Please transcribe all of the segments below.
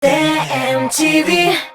TMTV.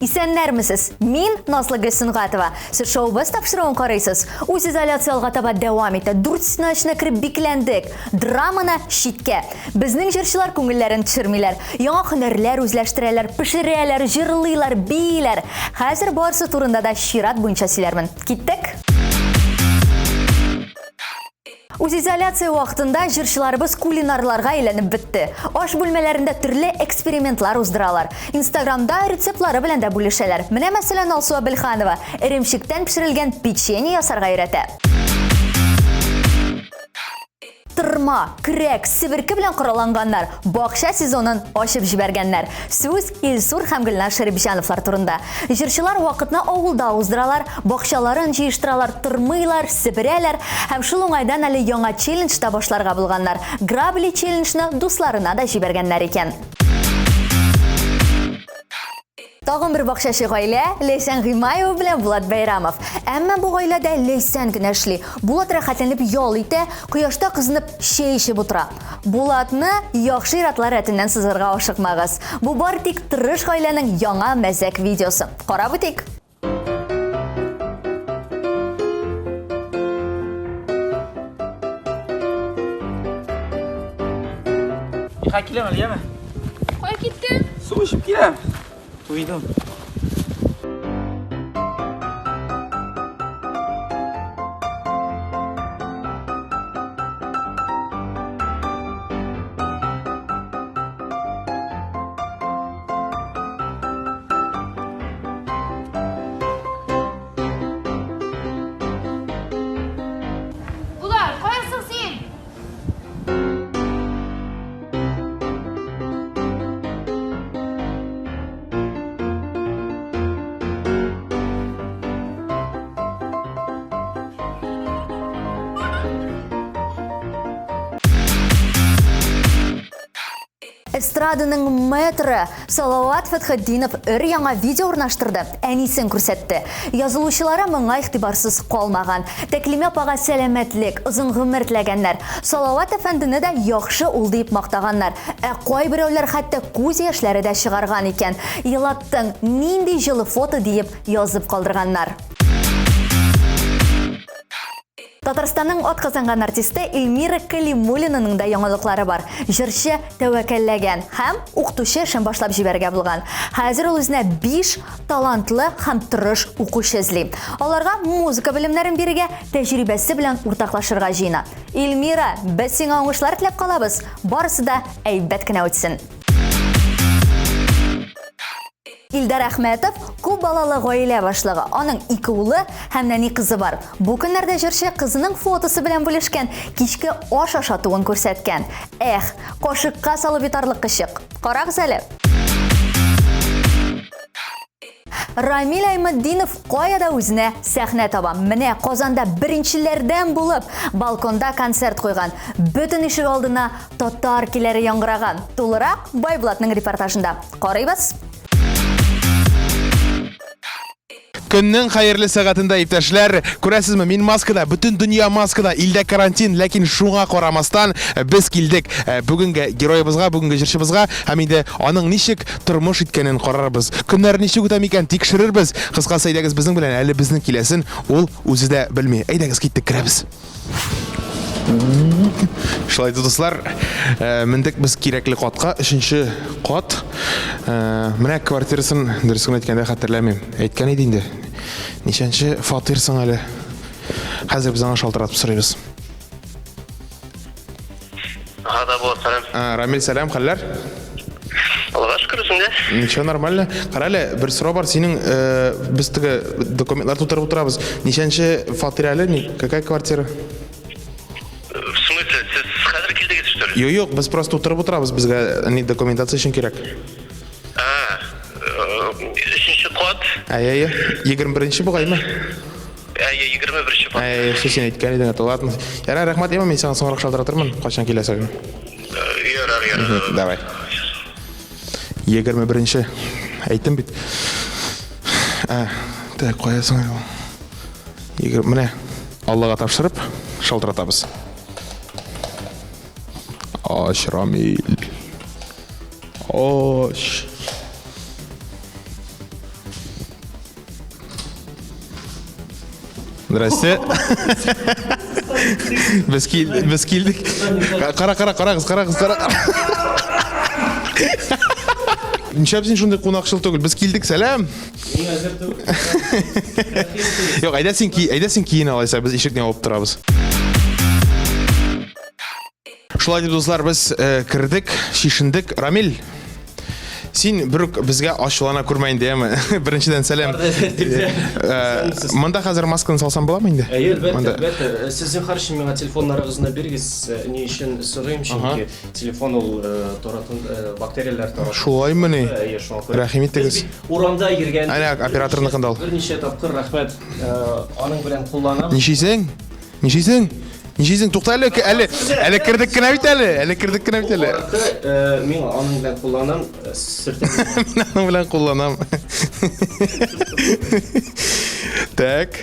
Исәннәрмесез! Мин Назлы Гөлсөнгатова. Сез шоубыз тапшыруын карыйсыз. Үз изоляция алга таба дәвам итә. Дүрт стена эченә кереп бикләндек. Драманы читкә. Безнең җырчылар күңелләрен төшермиләр. Яңа һөнәрләр үзләштерәләр, пешерәләр, җырлыйлар, бииләр. Хәзер барысы турында да чират буенча сөйләрмен. Киттек! Үзизоляция вакытында җырчыларыбыз кулинарларга әйләнеп бетте. Аш бүлмәләрендә төрле экспериментлар уздыралар. Инстаграмда рецептлары белән дә бүлешәләр. Менә мәсәлән Алсу Әбелханова эремчектән пешерелгән печенье ясарга өйрәтә. Тырма, көрәк, себерке белән коралланганнар бакча сезонын ачып җибәргәннәр. Сүз Илсур һәм Гөлназ Шәрипҗановлар турында. Җырчылар вакытны авылда уздыралар, бакчаларын җыештыралар, тырмыйлар, себерәләр һәм шул уңайдан әле яңа челлендж та башларга булганнар. Грабли челленджны дусларына да җибәргәннәр икән. Тагын бер бакчачы гаилә, Ләйсән Гыймаева белән Булат Бәйрамов. Әмма бу гаиләдә Ләйсән генә эшли. Булат рәхәтләнеп ял итә, кояшта кызынып чәй эчеп утыра. Булатны яхшы ир-атлар рәтеннән сызырга ашыкмагыз. Бу бары тик тырыш гаиләнең яңа мәзәк видеосы. Карап үтик. Миха киләм әле, яме. Кая киттең? Су эчеп киләм. Туйдым. Булат, кая соң син? Эстраданың мэтры Салават Фәтхетдинов өр-яңа видео урнаштырды, әнисен күрсәтте. Язылучылары моңа игътибарсыз калмаган. Тәклимә апага сәламәтлек, озын гомер теләгәннәр. Салават әфәндене дә яхшы ул диеп мактаганнар. Ә кайберәүләр хәтта күз яшьләре дә чыгарган икән. Елаттың, нинди җылы фото диеп язып калдырганнар. Татарстанның атказанган артисты Эльмира Калимуллинаның да яңалыклары бар. Җырчы тәвәккәлләгән һәм укытучы эшен башлап җибәрергә булган. Хәзер ул үзенә 5 талантлы һәм тырыш укучы эзли. Аларга музыка белемнәрен бирергә, тәҗрибәсе белән уртаклашырга җыена. Эльмира, без сиңа уңышлар теләп калабыз. Барысы да әйбәт кенә үтсен. Илдар Әхмәтов күп балалы гаилә башлыгы. Аның ике улы һәм нәни кызы бар. Бу көннәрдә җырчы кызының фотосы белән бүлешкән, кичке аш ашатуын күрсәткән. Эх, кашыкка салып йотарлык кычык. Карагыз әле. Рамил Айматдинов кая да үзенә сәхнә таба. Менә Казанда беренчеләрдән булып балконда концерт куйган. Бөтен ишек алдына татар көйләре яңгыраган. Тулырак Байбулатның репортажында. Карыйбыз. Көннең хәерле сәгатендә, иптәшләр, күрәсезме, мин маскада, бөтен дөнья маскада, илдә карантин, ләкин шуңа карамастан без килдек э, бүгенге героебызга, бүгенге җырчыбызга һәм инде аның ничек тормыш иткәнен карарбыз. Көннәр ничек үтә микән, тикшерербез. Кыскасы, әйдәгез безнең белән, әле безнең киләсен ул үзе дә белми. Әйдәгез, киттек, керәбез. Шулай итеп, дуслар, э, мендек без кирәкле катка, өченче кат. Э, менә квартирасын, дөресен әйткәндә, хәтерләмим. Әйткән иде инде. Ничәнче фатир соң әле? Хәзер без аңа шалтыратып сорыйбыз. Ага, да, булат, сәлам. Э, Рамил, сәлам, хәлләр? Аллага шөкер, үзеңдә. Ничего, нормально. Кара әле, бер сорау бар. Синең э, без теге документлар тутырып утырабыз. Ничәнче фатир әле? Ни, какая квартира? В смысле, сез хәзер килдегез, что ли? Юк, юк, без просто утырып утырабыз, безгә ни документация өчен кирәк. А, э, өченче кат. Әйе, әйе. 21 нче бугаймы? Әйе, 21 нче фатир. Әй, все, син әйткән идең, это ладно. Ярар, рәхмәт, яме, мин сиңа соңрак шалтыратырмын, кайчан киләсең. Ярар, ярар. Давай. 21-нче. Әйттем бит. Ә, так, кая соң әле ул? Егер, менә Аллага тапшырып шалтыратабыз. Ач, Рамил. Ач. Здрасте. Без кил, без килдек. Кара, кара, карагыз, карагыз, кара. Нишләп син шундый кунакчыл түгел? Без килдек, сәлам. Мин әзер түгел. Юк, әйдә син ки, әйдә син киен алайса, без ишекне ябып торабыз. Шулай дип, дуслар, без э, кердек, чишендек. Рамил, син берүк безгә ачулана күрмә инде, яме. Беренчедән сәлам. Э, Монда хәзер масканы салсам буламы инде? Әйе, әлбәттә, Монда- әлбәттә. Э, Сез зинһар өчен миңа телефоннарыгызны бирегез. Э, Ни өчен сорыйм, чөнки телефон ул э, таратын э, бактерияләр тарата. Шулаймыни? Әйе, шуңа күрә. Рәхим итегез. Без бит Урамда йөргән. Әнә, операторныкын да ал. Берничә тапкыр рәхмәт э, аның белән кулланам. Нишисең? Нишисең? Нишисең? Тукта әле, әле, әле кердек кенә бит әле, әле кердек кенә бит әле. Арты, э, мин аның белән кулланам, э, сөртәм. Мин аның белән кулланам. Так.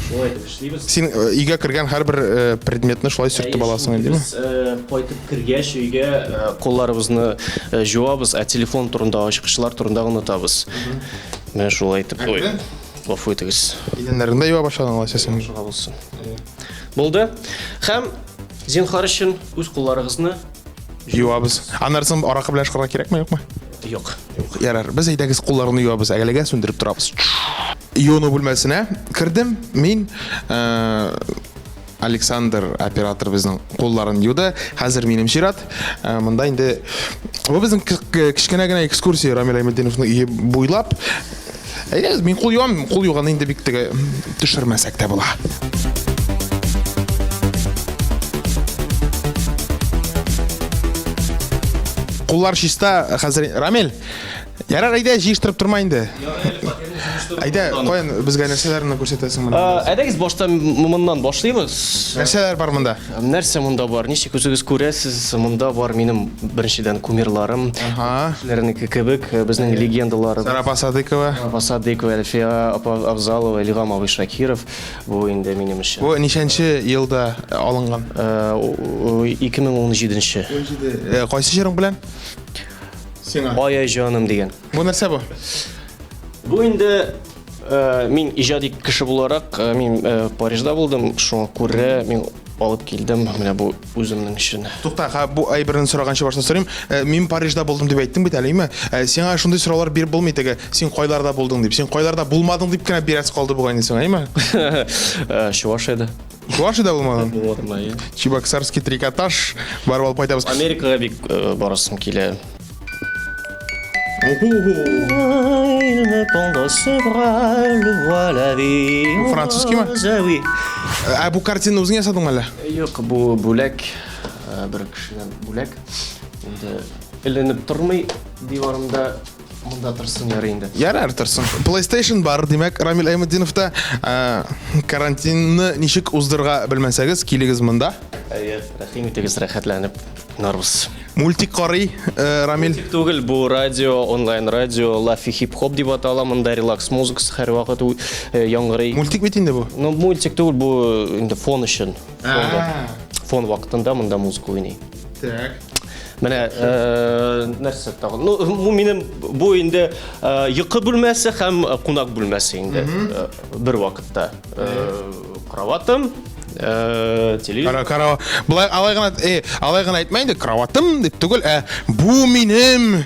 Шулай итеп эшлибез. Син э, өйгә кергән һәрбер э, предметны шулай сөртеп аласың инде, Без э, кайтып кергәч өйгә кулларыбызны җуабыз, ә телефон турында, ачкычлар турында онытабыз. Менә шулай итеп. Ой, гафу итегез. Идәннәрен дә юа башладың алайса син. Шуңа булсын. Булды. Һәм зинһар өчен үз кулларыгызны Юабыз. Аннары соң аракы белән ышкырга кирәкме, юкмы? Юк. Юк. Ярар, без әйдәгез кулларны юабыз, әгәләгә сүндереп торабыз. Юыну бүлмәсенә кердем. Мин э, Александр оператор безнең кулларын юды. Хәзер минем чират. Э, монда инде бу безнең кечкенә генә экскурсия Рамил Әйметдиновның өе буйлап. Әйдәгез, мин кул юам, кул юганы инде бик теге төшермәсәк тә була. Куллар чиста, хәзер Рамил, ярар, әйдә, җыештырып торма инде. Әйдә, каян безгә нәрсәләрне күрсәтәсең монда? Әйдәгез башта моннан башлыйбыз. Нәрсәләр бар монда? Нәрсә монда бар? Ничек үзегез күрәсез, монда бар минем беренчедән кумирларым. Ага. Кешеләрнеке кебек, э, безнең легендалар. Сара апа Садыкова. Апа Садыкова, Әлфия апа Авзалова, Илгам абый Шакиров. Бу инде минем өчен. Бу ничәнче елда алынган? 2017-нче. 17. Кайсы җырың белән? Сиңа. Ай-ай җаным дигән. Бу нәрсә бу? Бу инде Э, мин иҗади кеше буларак, э, мин э, Парижда булдым, шуңа күрә мин алып килдем менә бу үземнең өчен. Тукта, ха, бу әйберне сораганчы башта сорыйм. Мин Парижда булдым дип әйттең бит әле, әйме? Сиңа шундый сораулар биреп булмый теге, син кайларда булдың дип. Син кайларда булмадың дип кенә бирәсе калды бугай инде сиңа, әйме? Чувашиядә. Чувашиядә булмадың? Булмадым, әйе. Чебоксарский трикотаж барып алып кайтабыз. Америкага бик барасым килә. Бу французскиймы? Ә бу картинаны үзең ясадыңмы әллә? Юк, бу бүләк, э, бер кешедән бүләк. Инде эленеп тормый диварымда, монда торсын ярый инде. Ярар торсын. PlayStation бар, димәк, Рамил Әйметдиновта э, карантинны ничек уздырырга белмәсәгез, килегез монда. Әйе, рәхим итегез, рәхәтләнеп уйнарбыз. Мультик карый, э, Рамил. Мультик түгел, бу радио, онлайн радио, Лафи хип-хоп дип атала, монда релакс музыкасы һәрвакыт э, яңгырый. Мультик бит инде бу. Ну, мультик түгел, бу инде фон өчен. Фон вакытында монда музыка уйный. Так. Менә э, нәрсә тагын? Ну, бу минем бу инде э, йокы бүлмәсе һәм кунак бүлмәсе инде бер вакытта. Кроватым, Э, телевизор. Кара, кара, болай алай гына, э, алай гына әйтмә инде, кроватым дип түгел, ә бу минем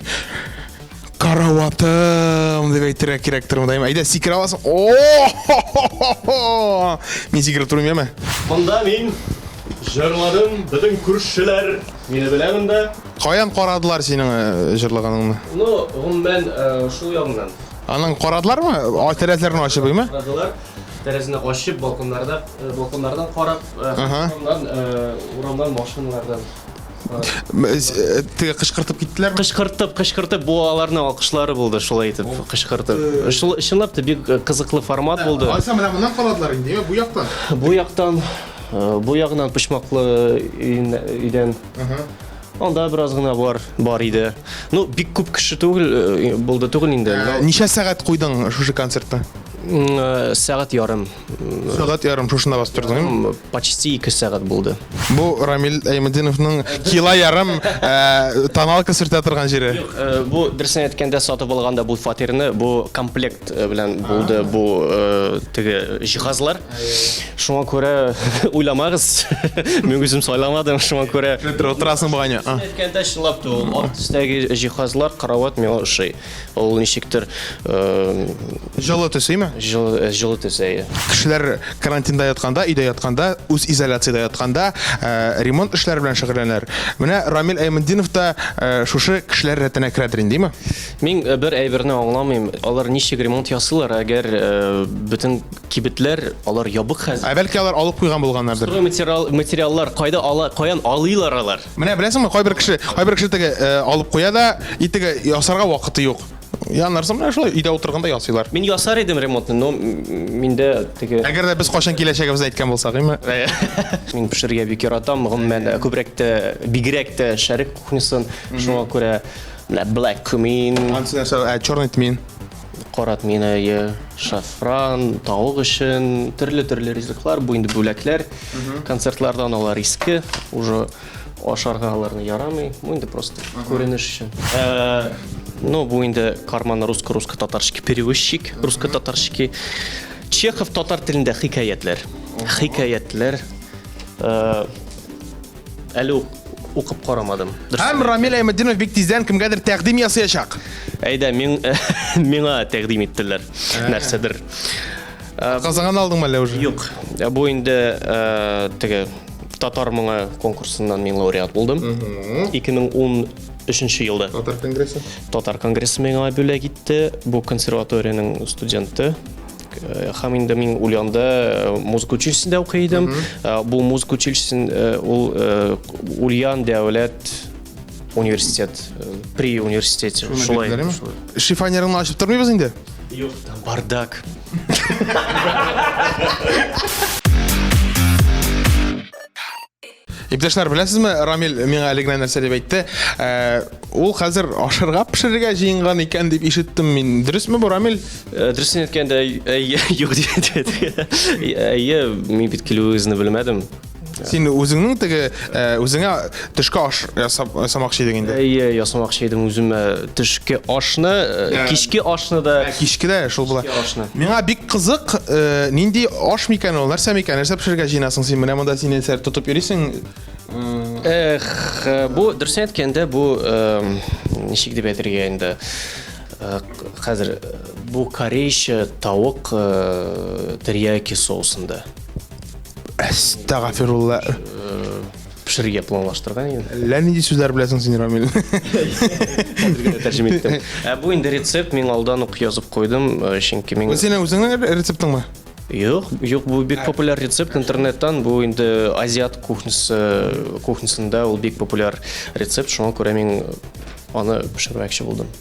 караватым дип әйтергә кирәктер монда. Әйдә, сикерә аласың. О! Мин сикереп тормыйм, яме. Монда мин җырладым, бөтен күршеләр мине белә монда. Каян карадылар синең э, җырлаганыңны? Ну, гомумән, э, шул ягыннан. Аның карадылармы? Тәрәзәләрне ачып, әйме? Карадылар. Тәрәзәне ачып, балконнарда, э, балконнардан карап, э, урамнан, э, урамнан машиналардан. Теге кычкыртып киттеләрме? Кычкыртып, кычкыртып, бу аларның алкышлары булды, шулай итеп, кычкыртып. Шул чынлап та бик кызыклы формат булды. Алайса менә моннан карадылар инде, бу яктан. Бу яктан, бу ягынан почмаклы өйдән. Анда бераз гына бар, бар иде. Ну, бик күп кеше түгел, булды түгел инде. Ничә сәгать куйдың шушы концертны? Сәгать ярым. Сәгать ярым шушында басып тордың, Почти 2 сәгать булды. Бу Рамил Әйметдиновның кило ярым тоналка сөртә торган җире. Юк, бу дөресен әйткәндә сатып алганда бу фатирны, бу комплект белән булды бу теге җиһазлар. Шуңа күрә уйламагыз, мин үзем сайламадым, шуңа күрә. Утырасың бугай. Әйткәндә чынлап та ул ак төстәге җиһазлар, карават миңа ошый. Ул ничектер җылы төсеме? Җылы, җылы төс, әйе. Кешеләр карантинда ятканда, өйдә ятканда, үз изоляциядә ятканда ремонт эшләре белән шөгыльләнәләр. Менә Рамил Әйметдинов та шушы кешеләр рәтенә керәдер инде, димме? Мин бер әйберне аңламыйм. Алар ничек ремонт ясыйлар, әгәр бөтен кибетләр алар ябык хәзер? Ә бәлки алар алып куйган булганнардыр. Стройматериал материаллар кайда ала, каян алыйлар алар? Менә беләсеңме, кайбер кеше, кайбер кеше теге э, алып куя да, и теге ясарга вакыты юк. Яннарсы менә шулай өйдә утырганда ясыйлар. Мин ясар идем ремонтны, но миндә теге Әгәр дә без кайчан киләчәгебезне әйткән булсак, име? Мин пешерергә бик яратам, гомумән, күбрәк тә, бигрәк тә шәрык кухнясын. Шуңа күрә менә black cumin. Ансы нәрсә, ә, черный тмин. Кара тмин, әйе, шафран, тавык өчен төрле-төрле ризыклар, бу инде бүләкләр. Концертлардан алар иске, уже ашарга аларны ярамый. Бу инде просто күренеш өчен. Э, ну, бу инде карман русско-русско-татарский перевозчик, русско-татарский. Чехов татар телендә хикәятләр. Хикәятләр. Э, әле укып карамадым. Һәм Рамил Әйметдинов бик тиздән кемгәдер тәкъдим ясаячак. Әйдә, мин миңа тәкъдим иттеләр. Нәрсәдер. Казаннан алдыңмы әллә уже? Юк. Бу инде теге Татар моңы конкурсыннан мин лауреат булдым. 2013 елда. Татар конгрессы. Татар конгрессы миңа бүләк итте. Бу консерваториянең студенты. Һәм инде мин Ульянда музыка училищесендә укый идем. Бу музыка училищесен ул Ульян дәүләт университет, при университете. Шулай. Шифонерыңны ачып тормыйбыз инде? Юк, там бардак. Иптәшләр, беләсезме, Рамил миңа әле генә нәрсә дип әйтте? Э, ул хәзер ашарга пешерергә җыенган икән дип ишеттем мин. Дөресме бу, Рамил? Э, дөресен әйткәндә, юк дип Әйе, мин бит килүегезне белмәдем. Син үзеңнең теге э, үзеңә төшке аш ясап ясамакчы идең инде. Әйе, ясамакчы идем үземә төшке ашны, э, кичке ашны да. Кичке дә шул була. Ашны. Миңа бик кызык, э, нинди аш микән ул, нәрсә микән, нәрсә пешерергә җыенасың син? Менә монда син нәрсә тотып йөрисең? Эх, бу дөресен әйткәндә, бу ничек дип әйтергә инде? Хәзер бу корейча тавык терияки соусында. Әстәгафирулла. Пешерергә планлаштырган идем. Әллә нинди сүзләр беләсең син, Рамил. Тәрҗемә иттем. Ә бу инде рецепт мин алдан ук язып куйдым, чөнки мин Бу синең үзеңнең рецептыңмы? Юк, юк, бу бик популяр рецепт интернеттан, бу инде азиат кухнясы, кухнясында ул бик популяр рецепт, шуңа күрә мин аны пешермәкче булдым.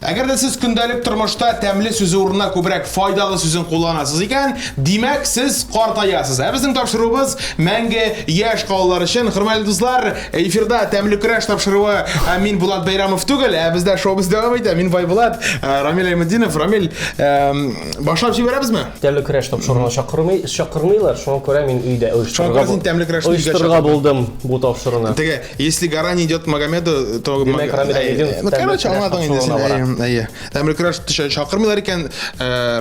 Әгәр дә сез көндәлек тормышта тәмле сүзе урынына күбрәк файдалы сүзен кулланасыз икән, димәк, сез картаясыз. Ә безнең тапшыруыбыз мәңге яшь калулар өчен. Хөрмәтле дуслар, эфирда тәмле көрәш тапшыруы. Ә мин Булат Бәйрәмов түгел, ә бездә шоуыбыз дәвам итә. Мин Байбулат, Рамил Әйметдинов. Рамил, башлап җибәрәбезме? Тәмле көрәш тапшыруына чакырмый, чакырмыйлар, шуңа күрә мин өйдә оештырырга, син тәмле көрәшне өйгә оештырырга булдым бу тапшыруны. Теге, если гора не идет Магомеду, то Димәк, Рамил Әйдинов Ну, тәмле короче, көрәш аңладың инде син. тапшыруына бара. Әйе, әйе. Тәмле көрәш чакырмыйлар икән,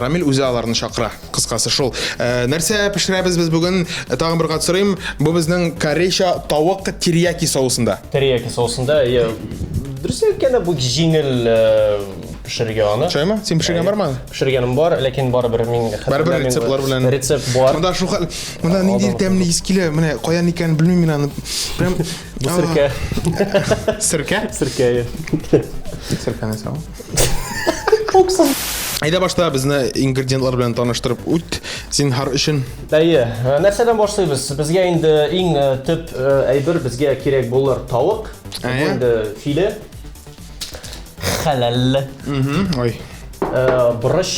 Рамил үзе аларны чакыра. Кыскасы шул. Нәрсә пешерәбез без бүген? Тагын бер кат сорыйм. Бу безнең корейча тавык терияки соусында. Терияки соусында, әйе. Дөрес әйткәндә, бу җиңел пешерергә аны. Шулаймы? Син пешергән бармы? Пешергәнем бар, ләкин барыбер мин Барыбер рецептлар белән. Рецепт бар. Монда шул хәл, монда нинди тәмле ис килә, менә каян икәнен белмим мин аны. Прям Бу серкә. Серкә? Серкә. Серкә нәрсә ул? Уксус. Әйдә башта безне ингредиентлар белән таныштырып үт, зинһар өчен. Әйе, э, нәрсәдән башлыйбыз? Безгә инде иң э, төп э, әйбер безгә кирәк булыр тавык. Бу инде филе. Хәләл. Ой. Борыч.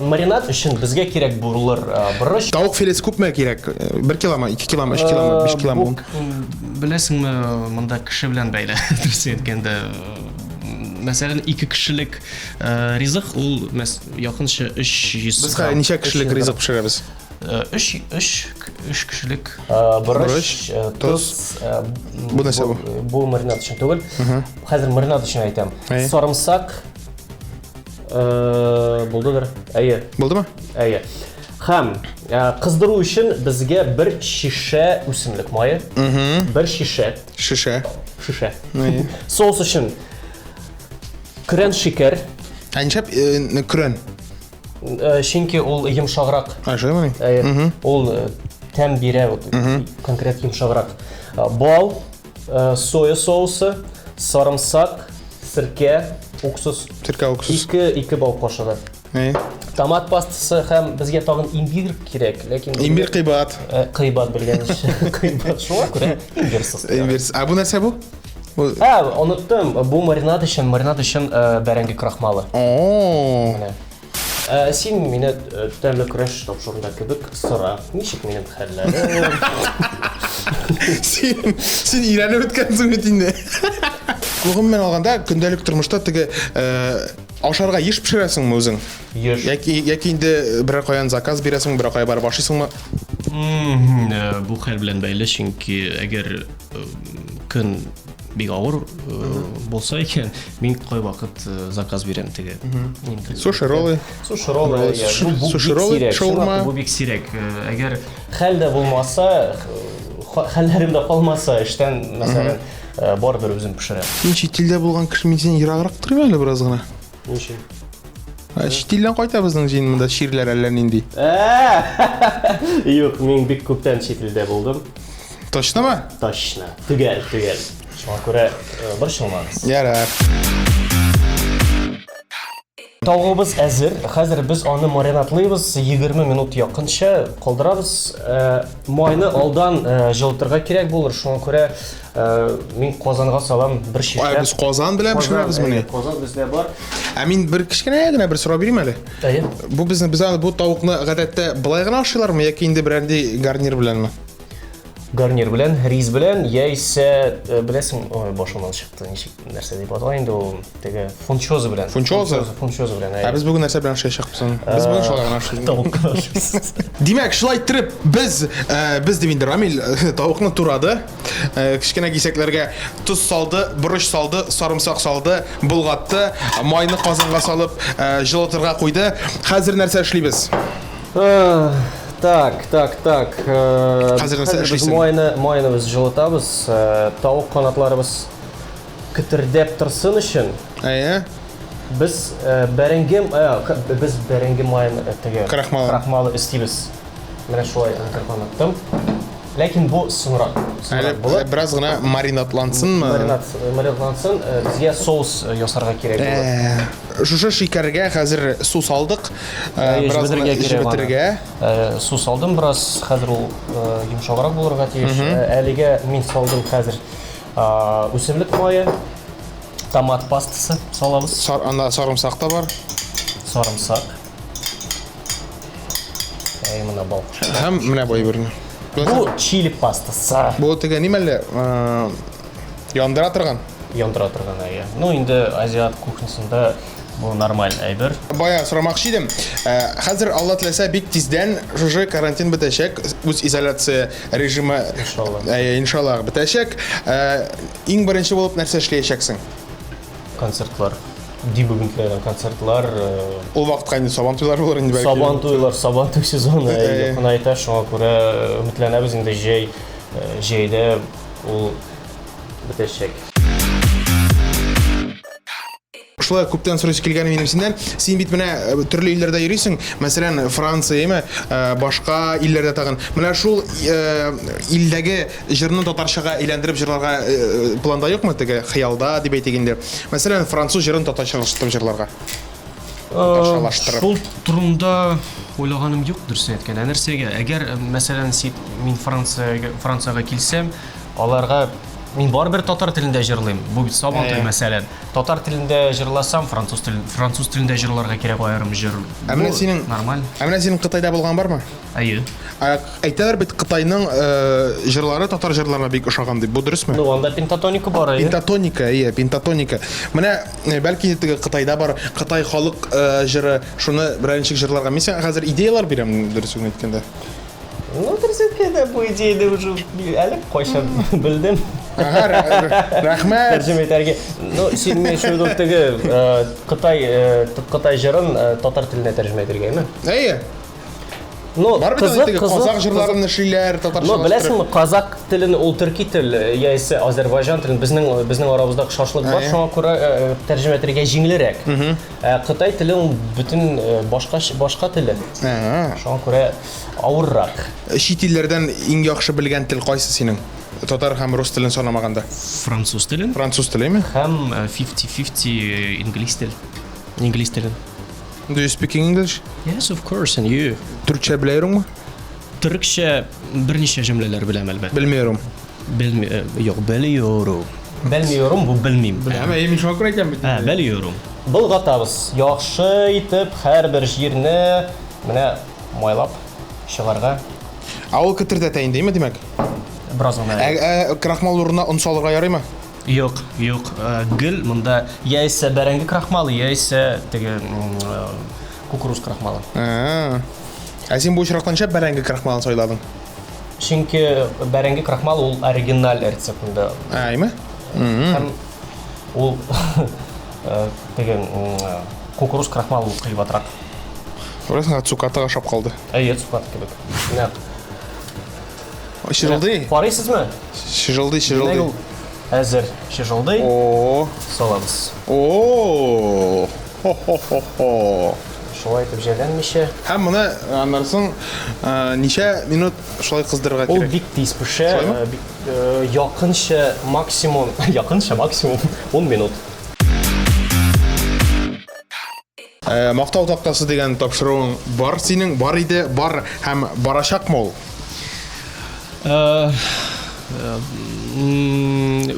Маринад өчен безгә кирәк булыр борыч. Тавык филесе күпме кирәк? 1 киломы, 2 киломы, 3 киломы, 5 киломы? Беләсеңме, монда кеше белән бәйле, дөресен әйткәндә. Мәсәлән, 2 кешелек ризык ул якынча 300 Без хәзер ничә кешелек ризык пешерәбез? 3 3 3 кешелек. Борыч, тоз. Бу нәрсә бу? Бу маринад өчен түгел. Хәзер маринад өчен әйтәм. Сарымсак, Э, булдыдыр. Әйе. Булдымы? Әйе. Һәм э, кыздыру өчен безгә бер шешә үсемлек мае. Бер шешә. Шешә. Шешә. Соус өчен көрән шикәр. Ә нишләп э, көрән? Чөнки ул йомшаграк. А, шулаймыни? Әйе. Ул тәм бирә, конкрет йомшаграк. Бал, Соя соусы, сарымсак, сиркә, уксус. Сиркә, уксус. Ике, ике бал кашыгы. Әйе. Томат пастасы һәм безгә тагын имбирь кирәк, ләкин Имбирь кыйбат. Кыйбат белгәнчә. Кыйбат шуңа күрә имбирсыз. Имбирсыз. Ә бу нәрсә бу? Бу Ә, оныттым. Бу маринад өчен, маринад өчен бәрәңге крахмалы. О. Менә. Ә, син мине э, тәмле көрәш тапшыруында кебек сора. Ничек минем хәлләрем? Син, син өйрәнеп беткәнсең бит инде. Гомумән алганда, көндәлек тормышта теге э, ашарга еш пешерәсеңме үзең? Еш. Яки, яки инде берәр каян заказ бирәсеңме, берәр кая барып ашыйсыңмы? Э, бу хәл белән бәйле, чөнки әгәр э, көн бик авыр э, булса икән, мин кайвакыт э, заказ бирәм теге. Суши роллы. Суши роллы. Суши роллы, шаурма. Бу бик сирәк. Э, әгәр хәл дә булмаса, хәлләрем дә калмаса, эштән, мәсәлән, барыбер үзем пешерәм. Син чит илдә булган кеше, мин синнән ераграк торыйм әле бераз гына. Ничек? Чит илдән кайта безнең җыен монда чирләр әллә нинди. Юк, мин бик күптән чит илдә булдым. Точномы? Точно. Төгәл, төгәл. Шуңа күрә э, борчылмагыз. Ярар. Тавыгыбыз әзер. Хәзер без аны маринадлыйбыз. 20 минут якынча калдырабыз. Э, майны алдан э, җылытырга кирәк булыр. Шуңа күрә мин казанга салам бер шешә. Ай, без казан белән пешерәбез моны. Казан бездә бар. Ә мин бер кечкенә генә бер сорау бирим әле. Әйе. Бу безне без аны бу тавыкны гадәттә былай гына ашыйлармы яки инде берәр гарнир беләнме? Гарнир белән, рис белән, яисә, э, беләсең, ой, башымнан чыкты, ничек, нәрсә дип атала инде ул, теге фунчоза белән. Фунчоза? Фунчоза белән, Ә без бүген нәрсә белән ашаячакбыз аны? Без бүген шулай гына ашыйбыз. Тавык кына ашыйбыз. Димәк, шулай иттереп, без, э, без дип инде Рамил э, тавыкны турады, кечкенә кисәкләргә тоз салды, борыч салды, сарымсак салды, болгатты, майны казанга салып, җылытырга куйды. Хәзер нәрсә эшлибез? Так, так, так. Э, Хәзер нәрсә эшлисең? Майны, майны без җылытабыз. Э, тавык канатларыбыз кетердәп торсын өчен. Әйе. Без э, бәрәңге, без бәрәңге маен теге крахмалы. Крахмалы өстибез. Менә шулай оныттым. Ләкин бу соңрак. Әле бераз гына маринадлансынмы? Маринад, маринадлансын, безгә соус ясарга кирәк булыр. Шушы шикәргә хәзер су салдык. Бераз гына җебетергә. Су салдым бераз, хәзер ул йомшаграк булырга тиеш. Әлегә мин салдым хәзер үсемлек мае, томат пастасы салабыз. Анда сарымсак та бар. Сарымсак. Әй, менә бал. Һәм менә бу әйберне. Бу чили пастасы. Бу теге нимә әле? Яндыра торган. Яндыра торган, әйе. Ну, инде азиат кухнясында бу нормаль әйбер. Бая сорамакчы идем. Хәзер Алла теләсә бик тиздән шушы карантин бетәчәк, үз изоляция режимы иншалла. Әйе, иншалла бетәчәк. Иң беренче булып нәрсә эшләячәксең? Концертлар. Ди бүген теләгән концертлар. Ул вакытка инде сабан туйлар булыр инде бәлки. Сабан туйлар, сабан туй сезоны якынайта, шуңа күрә өметләнәбез инде җәй, җәйдә ул бетәчәк. Шулай күптән сорыйсы килгән минем синнән. Син бит менә э, төрле илләрдә йөрисең, мәсәлән, Франция, яме, э, башка илләрдә тагын. Менә шул э, илдәге җырны татарчага әйләндереп җырларга планда юкмы теге хыялда дип әйтик инде. Мәсәлән, француз җырын татарчалаштырып җырларга. Татарчалаштырып. Шул турында уйлаганым юк, дөресен әйткәндә. Нәрсәгә? Әгәр, мәсәлән, син мин Франциягә Франциягә килсәм, аларга мин барыбер татар телендә җырлыйм. Бу бит Сабантуй, мәсәлән. Татар телендә җырласам, француз телен француз телендә җырларга кирәк аерым җыр. Ә менә Бу синең нормаль. Ә менә синең Кытайда булган бармы? Әйе. Ә, әйтәләр бит Кытайның э, җырлары татар җырларына бик ошаган дип. Бу дөресме? Ну, анда пентатоника бар, әйе. Пентатоника, әйе, пентатоника. Менә э, бәлки теге Кытайда бар, Кытай халык э, җыры, шуны берәр ничек җырларга. Мин сиңа хәзер идеялар бирәм, дөресен әйткәндә. Ну, дөрес әйткәндә, бу идеяне уже әле кайчан белдем. Ага, рәхмәт. Тәрҗемә итәргә. Ну, син мен шул теге э, Кытай э, Кытай җырын э, татар теленә тәрҗемә итәргә, әйме? Әйе. Ну, Бар бит кызык, теге кызык, казак җырларын эшлиләр, татарча. Ну, беләсеңме, казак телен ул төрки тел, яисә азәрбайҗан телен безнең безнең арабызда охшашлык бар, шуңа күрә тәрҗемә итәргә җиңелрәк. Ә Кытай теле ул бөтен башка башка теле. Шуңа күрә авыррак. Чит илләрдән иң яхшы белгән тел кайсы синең? Татар һәм рус телен санамаганда. Француз телен. Француз телеме? Һәм 50-50 инглиз тел. Инглиз телен. Do you speak English? Yes, of course, and you? Төркчә беләйреңме? Төркчә берничә җөмләләр беләм, әлбәттә. Белмиyorum. Белми, э, юк, белиyorum. Белмиyorum, бу белмим. Беләм, әйе, мин шуңа күрә әйтәм бит. Ә, белиyorum. Болгатабыз. Яхшы итеп һәрбер җирне менә майлап чыгарга. Ә ул кетердәтә инде, әйме, димәк? Бераз гына. Ә, ә крахмал урынына он салырга ярыймы? Юк, юк, э, гел монда яисә бәрәңге крахмалы, яисә теге э, кукуруз крахмалы. Ә Ә син бу очракта ничә бәрәңге крахмалын сайладың? Чөнки бәрәңге крахмалы ул оригиналь рецептында. Әйме? Һәм ул э, теге кукуруз крахмалы ул кыйбатрак. Күрәсең, цукатага ошап калды. Әйе, цукат кебек. Нәкъ. Чыжылдый. Карыйсызмы? Чыжылдый, чыжылдый. Ул әзер чыжылдый. О. Салабыз. О. Хо-хо-хо-хо. Шулай итеп җәлләнмичә. Һәм моны аннан соң ничә минут шулай кыздырырга кирәк? Ул бик тиз пешә. Бик якынча максимум, якынча максимум 10 минут. Э, мактау тактасы дигән тапшыруың бар синең, бар иде, бар һәм барачакмы ул? Э, э,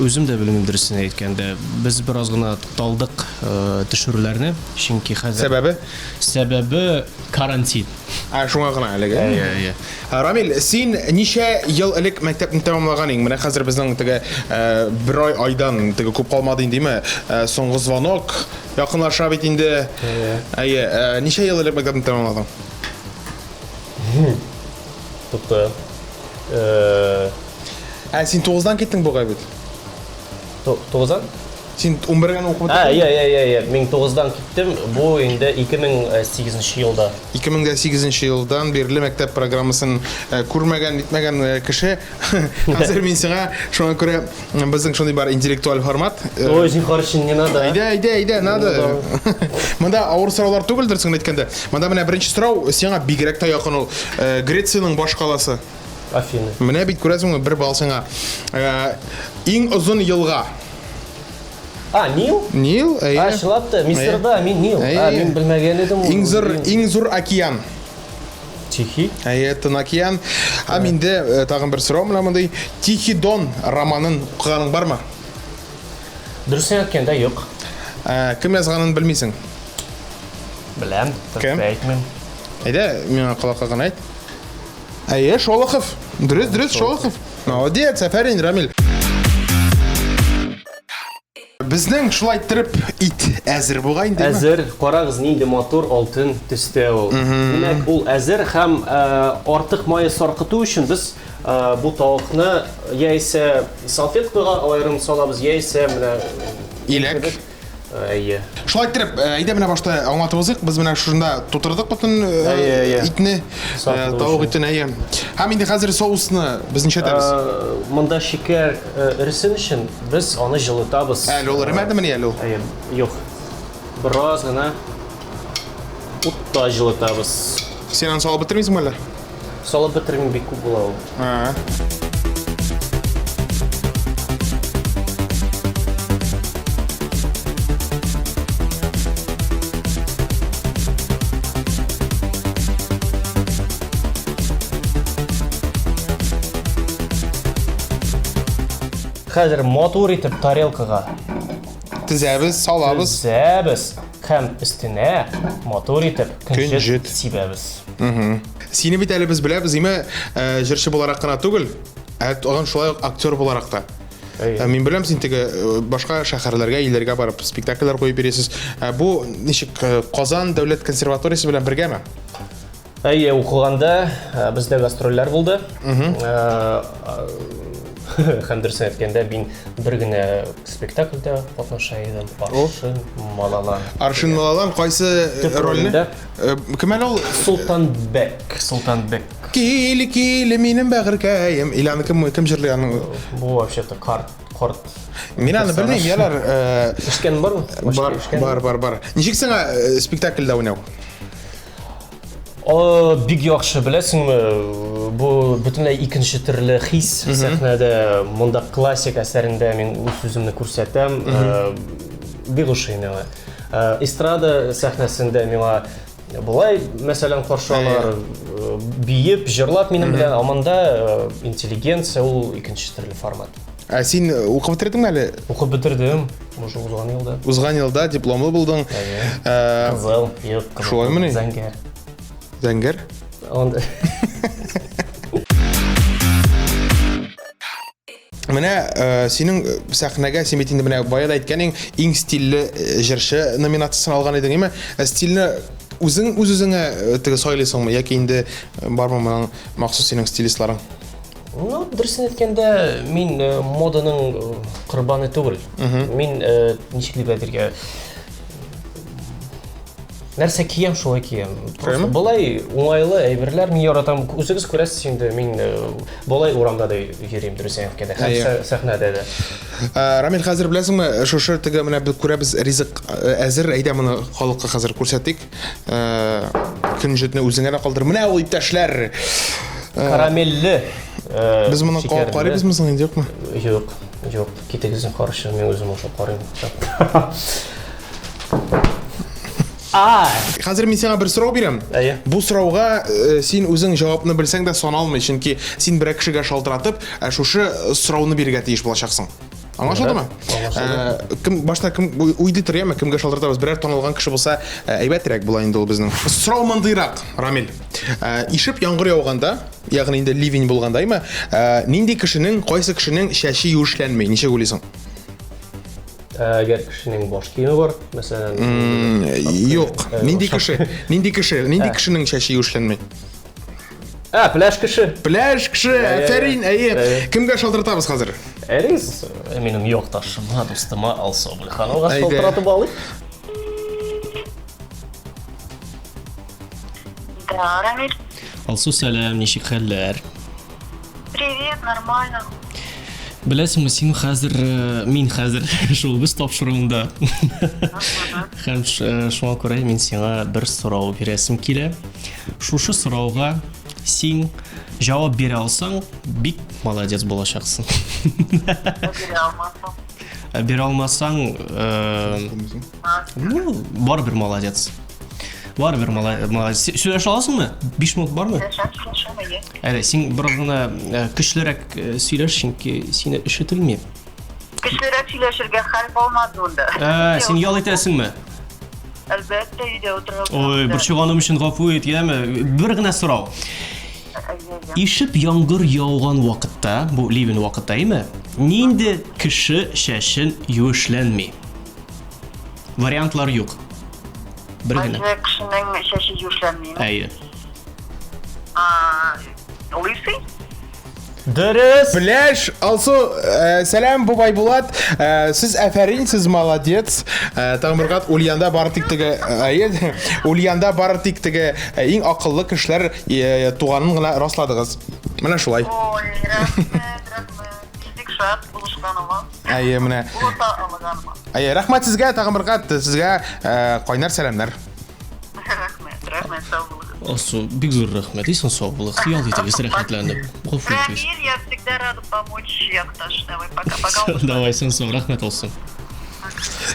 үзем дә белмим дөресен әйткәндә. Без бераз гына тукталдык төшерүләрне, чөнки хәзер Сәбәбе? Сәбәбе карантин. Ә, шуңа гына әлеге. Әйе, әйе. Рамил, син ничә ел элек мәктәпне тәмамлаган идең? Менә хәзер безнең теге бер ай айдан теге күп калмады инде, димме? Соңгы звонок якынлаша бит инде. Әйе. Әйе, ничә ел элек мәктәпне тәмамладың? Тукта. Ә син 9-дан киттең бугай бит. 9-дан? Син 11 генә укып бетердең? Ә, иә, иә, иә, мин 9-дан киттем. Бу инде 2008 елда. 2008 елдан бирле мәктәп программасын э, күрмәгән, нитмәгән э, кеше. Хәзер мин сиңа шуңа күрә безнең шундый бар интеллектуаль формат. Э, Ой, зинһар өчен не надо. Әйдә, әйдә, әйдә, надо. Монда авыр сораулар түгел, дөресен әйткәндә. Монда менә беренче сорау сиңа бигрәк тә якын ул. Грециянең баш каласы. Афины. Менә бит күрәсеңме, бер балл сиңа. Иң озын елга. А, Нил? Нил, әйе. А, чынлап та, Мисырда мин Нил. А, мин белмәгән идем. Иң зур, иң зур океан. Тихий. Әйе, Тын океан. Һәм инде э, тагын бер сорау менә мондый. Тихий Дон романын укыганың бармы? Дөресен әйткәндә, юк. Ә, кем язганын белмисең? Беләм, Кем? әйтмим. Әйдә, миңа колакка гына әйт. Әйе, Шолохов. Дөрес, дөрес, Шолохов. Молодец, афәрин, Рамил. Безнең шулай иттереп ит әзер бугай инде. Әзер. Карагыз, нинди матур алтын төстә ул. Димәк, ул әзер һәм э, артык мае саркыту өчен без э, бу тавыкны яисә салфеткага аерым салабыз, яисә менә иләк. Әйе. Шулай иттереп, э, әйдә менә башта аңлатып узыйк. Без менә шушында тутырдык бөтен э, Әйе, әйе. итне, э, тавык итен, әйе. Һәм инде хәзер соусны без ничәтәбез? Монда шикәр эресен өчен без аны җылытабыз. Әле ул эремәдемени әле ул? Әйе, юк. Бераз гына утта җылытабыз. Син аны салып бетермисеңме әллә? Салып бетермим, бик күп була ул. Хәзер матур итеп тарелкага Тезәбез, салабыз. Тезәбез һәм өстенә матур итеп көнҗет сибәбез. Сине бит әле без беләбез, име, э, җырчы буларак кына түгел, ә тагын шулай ук актер буларак та. Ә, Мин беләм, син теге э, башка шәһәрләргә, илләргә барып спектакльләр куеп йөрисез. Ә Бу ничек э, Казан дәүләт консерваториясе белән бергәме? Әйе, укыганда э, бездә гастрольләр булды. Э, Һәм дөресен әйткәндә, мин бер генә спектакльдә катнаша идем. Аршин Малалан. Аршин Малалан кайсы Төп рольне? ролендә. Э, Кем әле ул? Султанбек. Султанбек. Кил, кил, минем бәгырькәем. Или аны кем, кем җырлый аны? Бу вообще-то карт, корт. Мин аны белмим, ялар. э, Ишеткән бармы? Бар, бар, бар, бар. Ничек сиңа э, спектакльдә уйнау? О, бик яхшы, беләсеңме, бу бөтенләй икенче төрле хис сәхнәдә. Монда классик әсәрендә мин үз үземне күрсәтәм. Э, Бик ошый миңа. Э, Эстрада сәхнәсендә миңа болай, мәсәлән, каршы алар, э, биеп, җырлап минем белән, ә монда э, интеллигенция ул икенче төрле формат. Ә син э, укып бетердеңме әле? Укып бетердем, уже узган елда. Узган елда дипломлы булдың. Әйе. Э, Кызыл, юк, кызыл. Шулаймыни? Зәңгәр. Зәңгәр? Анда Менә э, синең сәхнәгә син бит инде менә бая да әйткәнең иң стильле җырчы номинациясен алган идең, әйме? Ә стильне үзең үз-үзеңә теге сайлыйсыңмы яки инде бармы моның махсус синең стилистларың? Ну, дөресен әйткәндә, мин моданың корбаны түгел. Мин ничек дип әйтергә, нәрсә киям, шулай киям. Просто болай уңайлы әйберләр мин яратам. Үзегез күрәсез инде, мин болай урамда да йөрим, дөресен әйткәндә, һәм сәхнәдә дә. Рамил, хәзер беләсеңме, шушы теге менә без күрәбез ризык әзер, әйдә моны халыкка хәзер күрсәтик. Э, көнҗетне үзеңә дә калдыр. Менә ул иптәшләр. Э, Карамельле. Э, Без моны кабып карыйбызмы соң инде, юкмы? Юк, юк. Китегез каршы, мин үзем ашап карыйм. А! Хәзер мин сиңа бер сорау бирәм. Әйе. Бу сорауга син үзең җавапны белсәң дә саналмый, чөнки син берәр кешегә шалтыратып, шушы сорауны бирергә тиеш булачаксың. Аңлашылдымы? Аңлашылды. Э, Кем башта кем уйлый тор, яме, кемгә шалтыратабыз? Берәр танылган кеше булса, э, әйбәтрәк була инде ул безнең. Сорау мондыйрак, Рамил. Э, Ишеп яңгыр яуганда, ягъни инде ливень булганда, әйме, нинди кешенең, кайсы кешенең чәче юешләнми? Ничек уйлыйсың? Әгәр кешенең баш киеме бар, мәсәлән, Юк. Нинди кеше? Нинди кеше? Нинди кешенең чәче юешләнми? Ә, пляж кеше. Пляж кеше, әфәрин, әйе. Кемгә шалтыратабыз хәзер? Әрис, минем якташыма, дустыма Алсу Абульхановага шалтыратып алыйк. Да, Рамиль. Алсу, сәлам, ничек хәлләр? Привет, нормально. Беләсеңме, син хәзер, э, мин хәзер шул без тапшыруында. Һәм э, шуңа күрә мин сиңа бер сорау бирәсем килә. Шушы сорауга син җавап бирә алсаң, бик молодец булачаксың. Бирә алмасам. Э, бирә алмасаң, ну, барыбер молодец. Барыбер молодец. Сөйләшә аласыңмы? 5 минут бармы? Сөйләшәм, сөйләшәм, әйе. Әле син бераз гына э, көчлерәк э, сөйләш, чөнки сине ишетелми. Көчлерәк сөйләшергә хәл калмады монда. Ә, син ял итәсеңме? Әлбәттә, өйдә утырып. Ой, борчыганым өчен гафу ит, яме. Бер генә сорау. Ишеп яңгыр яуган вакытта, бу ливень вакытта, әйме? Нинди кеше чәчен юешләнми? Вариантлар юк. Бер генә. Кайсы кешенең чәче юешләнми? Әйе. А, лысый? Дөрес! Пляж, Алсу, э, сәлам, бу Байбулат. Э, сез әфәрин, сез молодец. Э, тагын бер кат Ульянда бары тик теге, әйе, Ульянда бары тик теге иң акыллы кешеләр туганын гына расладыгыз. Менә шулай. Ой, рәхмәт, рәхмәт. Бик шат булышканыма. Әйе, менә. Булыша алганыма. Әйе, рәхмәт сезгә, тагын бер кат сезгә кайнар сәламнәр. Рәхмәт, рәхмәт, сау булыгыз. Алсу, бик зур рәхмәт. Исән сау булыгыз. Ял итегез, рәхәтләнеп. Гафу итегез. Рамиль, я всегда рада помочь, якташ. Давай, пока-пока. Давай, исән сау, рәхмәт, Алсу.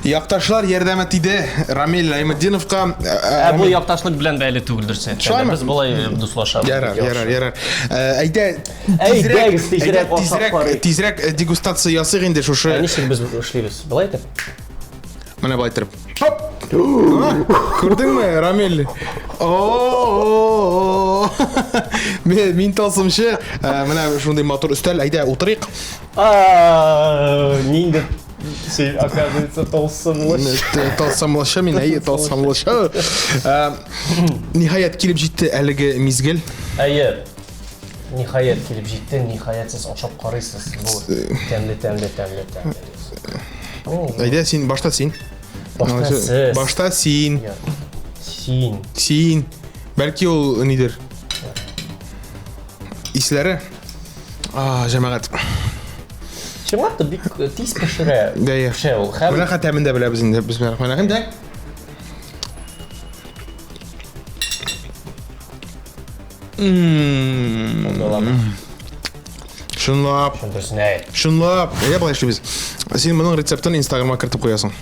Якташлар ярдәме тиде Рамил Найметдиновка. Ә бу якташлык белән бәйле түгел дөрес әйткәндә. Без болай дуслашабыз. Ярар, ярар, ярар. Әйдә, тизрәк, тизрәк, тизрәк, тизрәк дегустация ясыйк инде шушы. Ә ничек без эшлибез? Болай итеп? Менә болай итеп. Хоп! Күрдеңме, Рамил? О! Мин тылсымчы. Менә шундый матур өстәл. Әйдә, утырыйк. Нинди син, оказывается, тылсымлычы. Тылсымлычы мин, әйе, тылсымлычы. Ниһаять килеп җитте әлеге мизгел. Әйе. Ниһаять килеп җитте, ниһаять сез ашап карыйсыз. Бу тәмле, тәмле, тәмле, тәмле. Әйдә, син, башта син. Башта сез. Башта син. Син. Син. Бәлки ул нидер. Исләре. А, җәмәгать. Чынлап та бик тиз пешерә. Дә, Пешә ул. Һәм Менә хәтәмен дә беләбез инде. Бисмиллахиррахманиррахим. Дә. Чынлап. Дөресен әйт. Чынлап. Әйдә болай эшлибез. Син моның рецептын Инстаграмга кертеп куясың.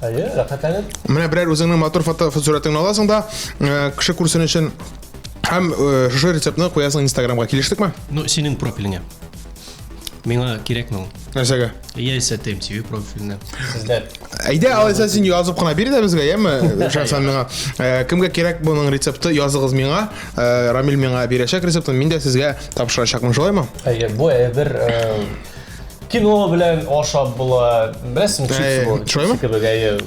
Әйе, рәхәтләнеп. Менә берәр үзеңнең матур фото фотосурәтеңне аласың да, э, кеше күрсен өчен һәм э, шушы рецептны куясың Инстаграмга. Килештекме? Ну, синең профилеңә. Миңа кирәкме ул? Нәрсәгә? Яисә TMTV профиленә. Сездә. Әйдә, алайса син язып кына бир дә безгә, яме? Шәхсән миңа. Э, кемгә кирәк моның рецепты, языгыз миңа. Э, Рамил миңа бирәчәк рецептын, мин дә сезгә тапшырачакмын, шулаймы? Әйе, бу әйбер э, кино белән ашап була. Беләсеңме, чипсы бу. Шулаймы? Кебек, әйе.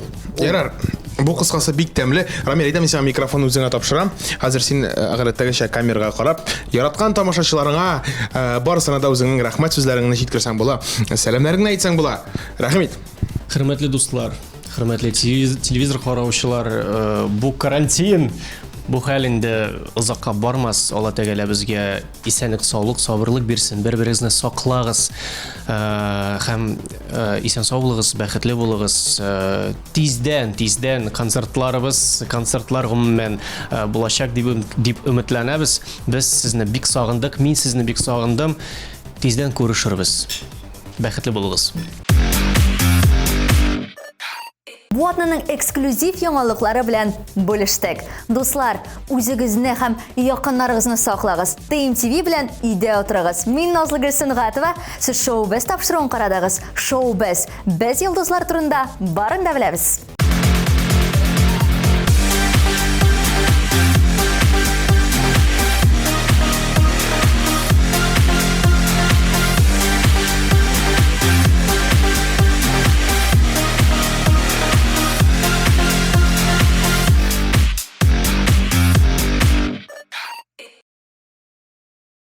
Ярар. Бу кыскасы бик тәмле. Рамил, әйдә мин сиңа микрофон үзеңә тапшырам. Хәзер син э, гадәттәгечә камерага карап, яраткан тамашачыларыңа э, барысына да үзеңнең рәхмәт сүзләреңне җиткерсәң була. Сәламнәреңне әйтсәң була. Рәхим ит. Хөрмәтле дуслар, хөрмәтле телевизор караучылар, э, бу карантин, бу хәл инде озакка бармас. Алла Тәгалә безгә исәнлек, саулык, сабырлык бирсен. Бер-берегезне саклагыз һәм исән сау булыгыз, бәхетле булыгыз. Тиздән, тиздән концертларыбыз, концертлар гомумән булачак дип, дип өметләнәбез. Без сезне бик сагындык, мин сезне бик сагындым. Тиздән күрешербез. Бәхетле булыгыз. Бу атнаның эксклюзив яңалыклары белән бүлештек. Дуслар, үзегезне һәм якыннарыгызны саклагыз. ТМТВ белән өйдә утырыгыз. Мин Назлыгөл Сөнгатова, сез Шоу-без тапшыруын карадыгыз. Шоу-без. Без йолдызлар турында барын да беләбез.